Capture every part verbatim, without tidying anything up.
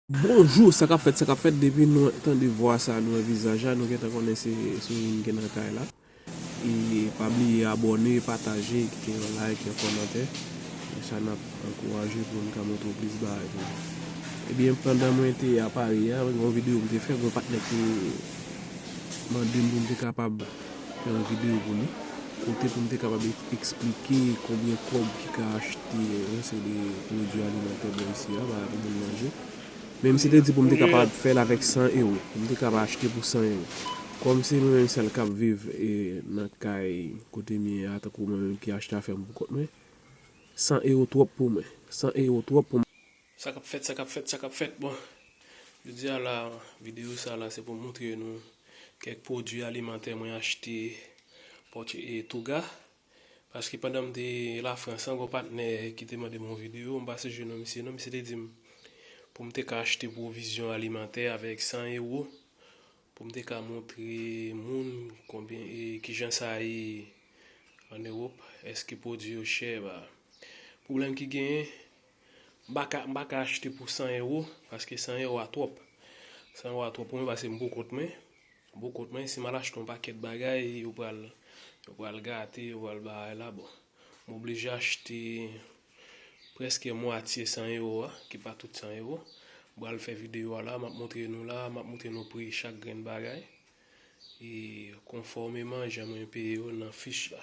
Bonjou, sa k ap fèt, sa k ap fèt? Depi nou tande vwa sa, nou wè vizaj la, nou gentan konnen se Sourin ki nan kay la. E pa bliye abòne, pataje, kite yon like, yon kòmantè. E sa n ap ankouraje pou n ka montre w plis bagay tou. Ebyen, pandan mwen te a Pari a, gen yon videyo m te fè, gen yon patnè ki mande m pou m te kapab fè yon videyo pou li, kote pou m te kapab ek- eksplike konbyen kòb ki ka achte yon seri de pwodui alimantè bò isi a, bagay pou moun manje. Men misye te di pou m te kapab fè l avèk san ewo, pou m te kapab achte pou san ewo. Kòm se mwen menm sèl k ap viv e nan kay kote m ye a, tankou mwen menm ki achte afè m pou kont mwen, san ewo twòp pou mwen. San ewo twòp pou mwen. Sa k ap fèt, sa k ap fèt, sa k ap fèt? Bon, jodi a la, videyo sa la, se pou m montre nou kèk pwodui alimantè mwen achte pòt e Touga. Paske pandan m te Lafrans an, gon patnè ki te mande m yon videyo, m pase jwenn yon misye, non, misye te di m pou m te ka achte pwovizyon alimantè avèk san ewo, pou m te ka montre moun konbyen e kijan sa ye ann Ewòp, èske pwodui yo chè, ba. Pwoblèm ki genyen, m pa ka, m pa ka achte pou san ewo, paske san ewo a twòp. San ewo a twòp pou mwen, paske m pou kont mwen. M pou kont mwen, si m al achte yon pakèt bagay, yo pral, yo pral gate, yo pral bagay la, bon. M oblije achte prèske mwatye san ewo a, ki pa tout san ewo. M pral fè videyo a la, m ap montre nou la, m ap montre nou pri chak grenn bagay. E konfòmeman jan mwen peye yo nan fich la.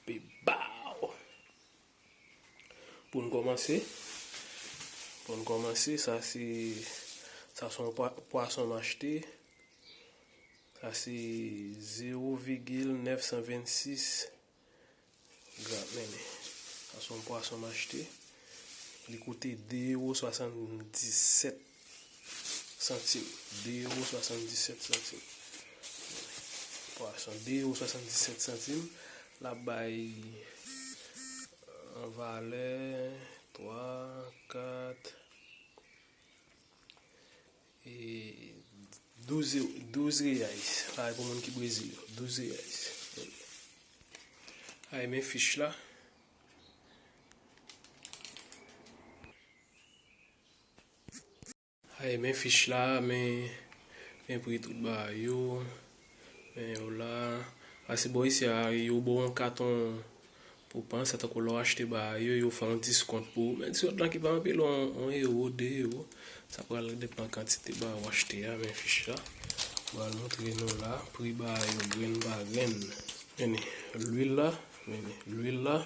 Epi baw! Pou n kòmanse, pou n kòmanse, sa se, sa se yon pwa- pwason m achte. Sa se zewo vigil nèf san vennsis gram, men sa se yon pwason m achte. Li koute de ewo swasanndisèt santim. De ewo swasanndisèt santim. Pwason, de ewo swasanndisèt santim. L ap bay an valè twa, kat, e douz, douz reais. Parèy pou moun ki Brezil yo, douz reais. Ay, men fich la. Ay, men fich la, men, men pri tout bagay yo. Men yo la. Pase bò isi a, yo ba w yon katon pou pan, sa tankou lè w achte bagay yo, yo fè yon diskont pou ou. Men diskont lan ki pa anpil, yon, yon ewo, de ewo. Sa pral depann kantite bagay w achte a, men fich la. M pral montre nou la, pri bagay yo, grenn pa grenn. Men lwil la, men lwil la.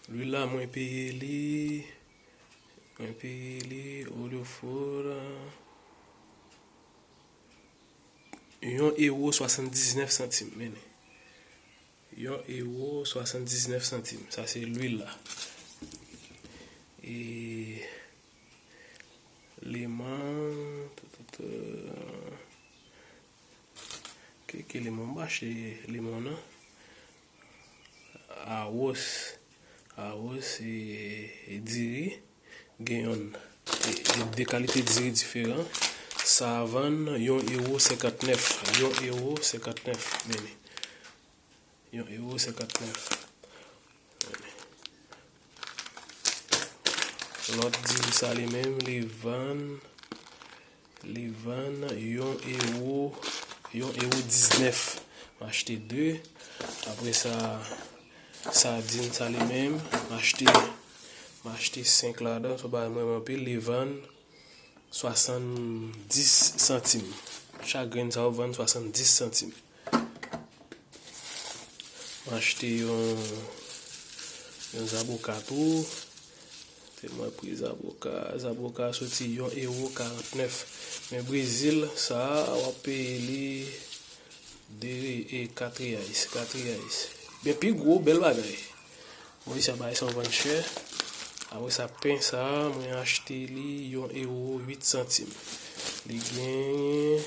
Lwil la, mwen peye li. Mwen peye li, olifo la. Yon ewo swasanndiznèf santim, men. Yon ewo swasanndiznèf santim. Sa se lwil la. E leman, ki, ki leman m achte leman nan? Awos. Awos e, e diri. Gen yonn, e, gen de kalite diri diferan. Sa a vann yon ewo senkantnèf. Yon ewo senkantnèf, men li. Yon ewo senkantnèf. Lòt diri sa li menm, li vann, li vann yon ewo, yon ewo diznèf. M achte de. Apre sa, sadin sa li menm, m achte, m achte senk ladan, se yon bagay m renmen anpil, li vann swasanndis santim. Chak grenn sa yo vann swasanndis santim. M achte yon, yon zaboka tou. Se mwen pri zaboka. Zaboka soti yon ewo karantnèf. Men Brezil, sa a, w ap peye li de, e, kat reais. Kat reais. Men pi gwo, bèl bagay. Bon, isi a bagay sa yo vann chè. Apre sa, pen sa a, mwen achte li yon ewo uit santim. Li genyen,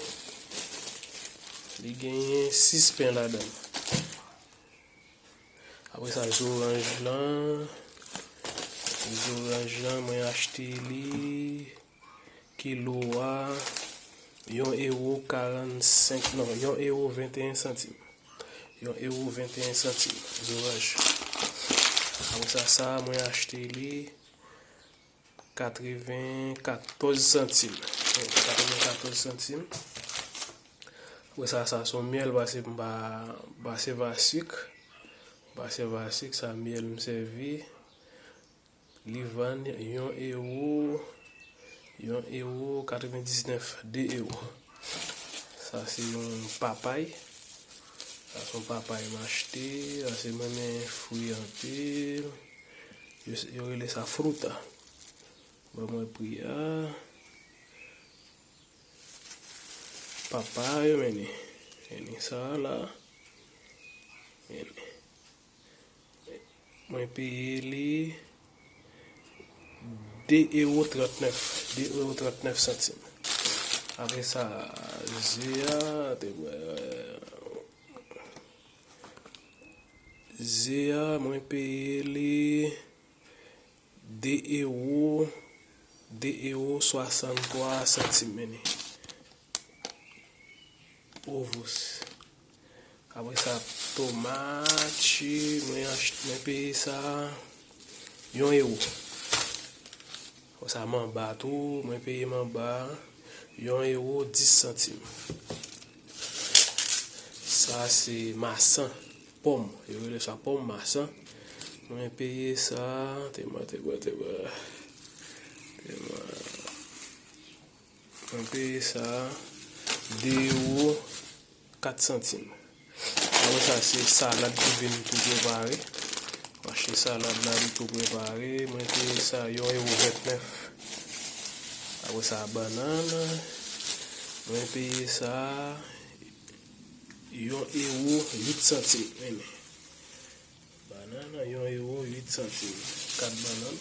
li genyen sis pen ladan l. Apre sa, zoranj lan, zoranj lan, mwen achte li kilo a yon ewo karannsenk, non, yon ewo venteyen santim. Yon ewo venteyen santim, zoranj. Apre sa, sa a, mwen achte li katrevenkatòz santim. Katrevenkatòz santim. Apre sa, sa se yon myèl, pase m pa, pase va sik. Pase va sik, sa myèl m sèvi. Li vann yon ewo, yon ewo katrevendiznèf, de ewo. Sa se yon papay. Sa se yon papay m achte. Sa se mwen renmen fwi anpil. Yo, yo rele sa fruta. Ban mwen pri a. Papay, men li. Men li sa la. Men li. Mwen peye li de ewo trannèf, de ewo trannèf santim. Apre sa, ze a, te wè, ze a, mwen peye li de ewo, de ewo swasanntwa santim, men li. Ovos. Apre sa, tomat, mwen achte, mwen peye sa yon ewo. Apre sa, manba tou, mwen peye manba yon ewo dis santim. Sa se masan, pòm. Yo rele sa pòm, masan. Mwen peye sa, te mwen, te mwen, te mwen. Te mwen. Mwen peye sa de ewo kat santim. Apre sa, se salad ki vin tou prepare. M achte salad la, li tou prepare. Mwen peye sa yon ewo vennèf. Apre sa, bannann. Mwen peye sa yon ewo uit santim. Men, bannann, yon ewo uit santim. Kat bannann.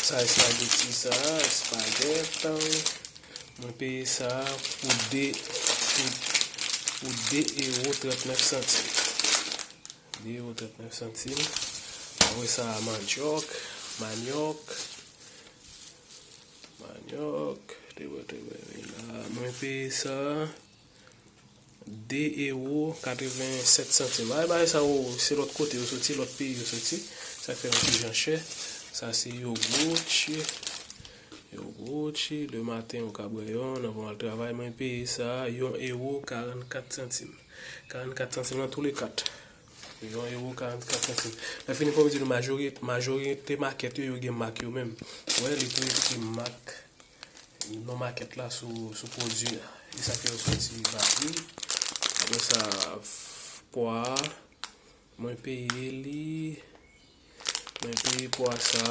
Sa espageti sa, espagèt. Mwen peye sa pou de, pou, pou de ewo trannèf santim. De ewo trannèf santim. Apre sa, mandyòk, manyòk, manyòk. Te wè, te wè, men la, mwen peye sa de ewo katrevensèt santim. Ay, bagay sa yo, se lòt kote yo soti, lòt peyi yo soti. Sa k fè yon ti jan chè. Sa se yogout. Yogout, le maten ou ka bwè yon, anvan w al travay, mwen peye sa yon ewo karannkat santim. Karannkat santim nan tou le kat. Yon ewo karannkat santim. Lè fini pou m di nou majori-, majorite makèt yo, yo gen mak yo menm. Ou wè, li tou ekri mak, non makèt la sou, sou pwodui a. E sa fè yo soti ba pri. Apre sa, pwa a, mwen peye li, mwen peye pwa sa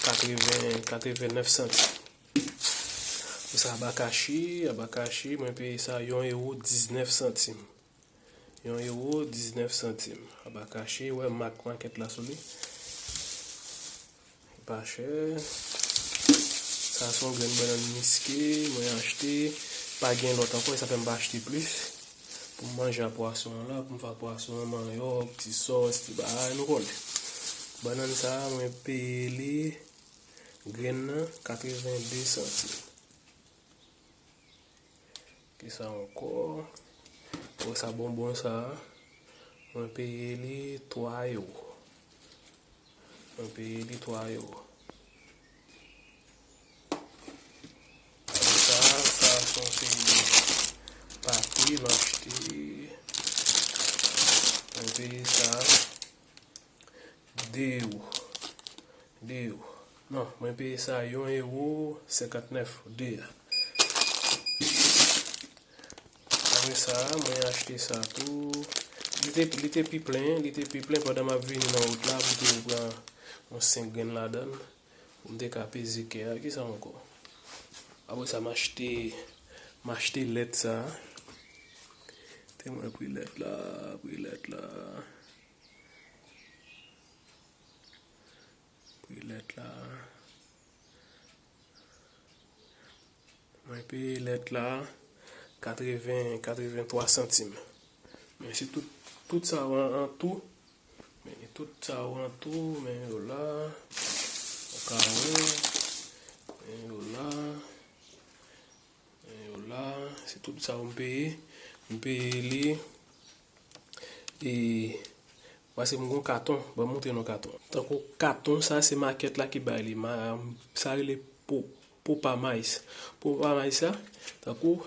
katreven, katrevennèf santim. Apre sa, abakachi, abakachi, mwen peye sa yon ewo diznèf santim. Yon ewo diznèf santim. Abakachi, wè mak makèt la sou li. Li pa chè. Sa se yon grenn bannann miske, mwen achte. Pa gen lòt ankò, e sa fè m pa achte plis. Pou m manje a pwason an la, pou m fè pwason an manyòk, ti sòs, ti bagay, nou konnen. Bannann sa a, mwen peye li, grenn nan, katrevende santim. Kisa ankò? Bon, sa bonbon sa a, mwen peye li twa ewo. Mwen peye li twa ewo. Apre sa, sa se yon seri de papye m achte. Mwen peye sa de ewo. De ewo. Non, mwen peye sa yon ewo senkantnèf, de a. Apre sa, mwen achte sa tou. Li te, li te pi plen, li te pi plen pandan m ap vini nan wout la, m te pran yon senk grenn ladan l. Pou m te ka peze kè a, kisa ankò? Apre sa, m achte, m achte lèt sa. Te mwen pri lèt la, pri lèt la. Pri lèt la. Mwen peye lèt la katreven, katreventwa santim. Men si tout, tout sa yo an, an tou, men tout sa yo an tou, men yo la, ou ka wè, men yo la, men yo la, se tout sa yo m peye. M peye li, e Paske m gon katon, ban m montre nou katon. Tankou katon sa, se makèt la ki bay li. Ma, sa rele po, popa mais. Popa mais sa, tankou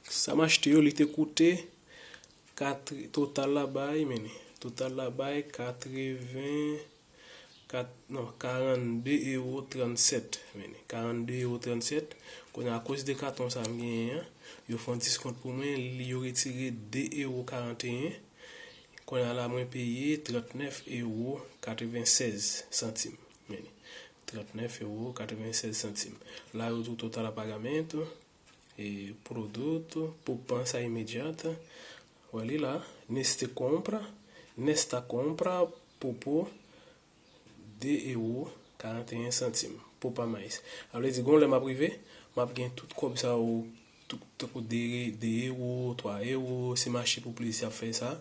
sa m achte yo, li te koute kat, total la bay, men total la bay katreven, kat, non, karannde ewo trannsèt, men karannde ewo trannsèt. Kounye a, akoz de katon sa m genyen an, yo fè yon diskont pou mwen, li, yo retire de ewo karanteyen. Kounye a la, mwen peye trannèf ewo katrevensèz santim. Men, trannèf ewo katrevensèz santim. La, yo di w total a pagamento, e produto, poupansa imediata. Wè li la, neste compra, nesta compra, popo, de ewo karanteyen santim, popa mais. Sa vle di, gon lè m ap rive, m ap gen tout kòb sa yo, tout, tankou de, de ewo, twa ewo, si m achte pou plezi ap fè sa.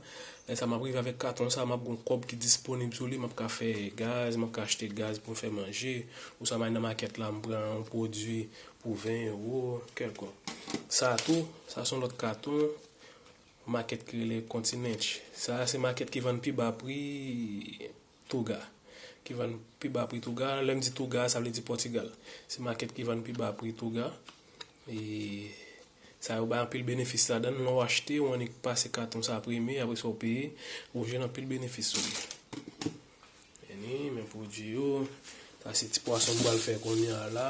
Lè sa m ap rive avèk katon sa, m ap gon kòb ki disponib sou li, m ap ka fè gaz, m ap ka achte gaz pou m fè manje, oswa m al nan makèt la, m pran yon pwodui pou ven ewo, kèlkonk. Sa tou, sa se yon lòt katon, makèt ki rele Continente. Sa se makèt ki vann pi ba pri Toga. Ki vann pi ba pri Toga. Lè m di Toga, sa vle di Pòtigal. Se makèt ki vann pi ba pri Toga. E sa yo bay anpil benefis ladan l. Lè w achte, ou annik pase katon sa premye, apre sa w peye, ou jwenn anpil benefis sou li. Vini, men pwodui yo. Sa se ti pwason m pral fè kounye a la.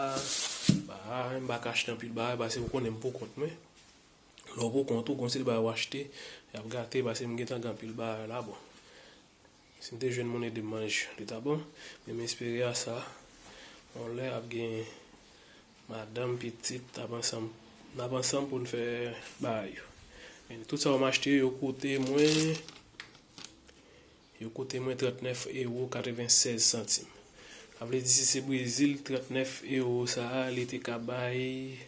Ba, m pa ka achte anpil bagay, paske ou konnen m pou kont mwen. Lè w pou kont ou, gon seri bagay w achte, y ap gate, paske m gentan gen anpil bagay la, bon. Si m te jwenn moun ede m manje, li ta bon. Men m espere a sa, yon lè ap gen madanm, pitit, n ap ansanm, n ap ansanm pou n fè bagay yo. Men tout sa yo m achte, yo koute mwen, yo koute mwen trannèf ewo katrevensèz santim. Sa vle di, si se Brezil, trannèf ewo sa a, li te ka bay,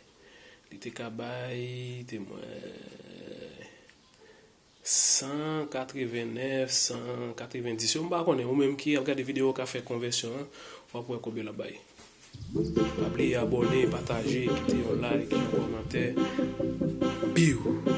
li te ka bay, te mwen, san katrevennèf, san katrevendis yo, m pa konnen. Ou menm ki ap gade videyo a, ka fè konvèsyon an, w ap wè konbyen l ap bay. Pa bliye abòne, pataje, kite yon like, yon kòmantè. Biw!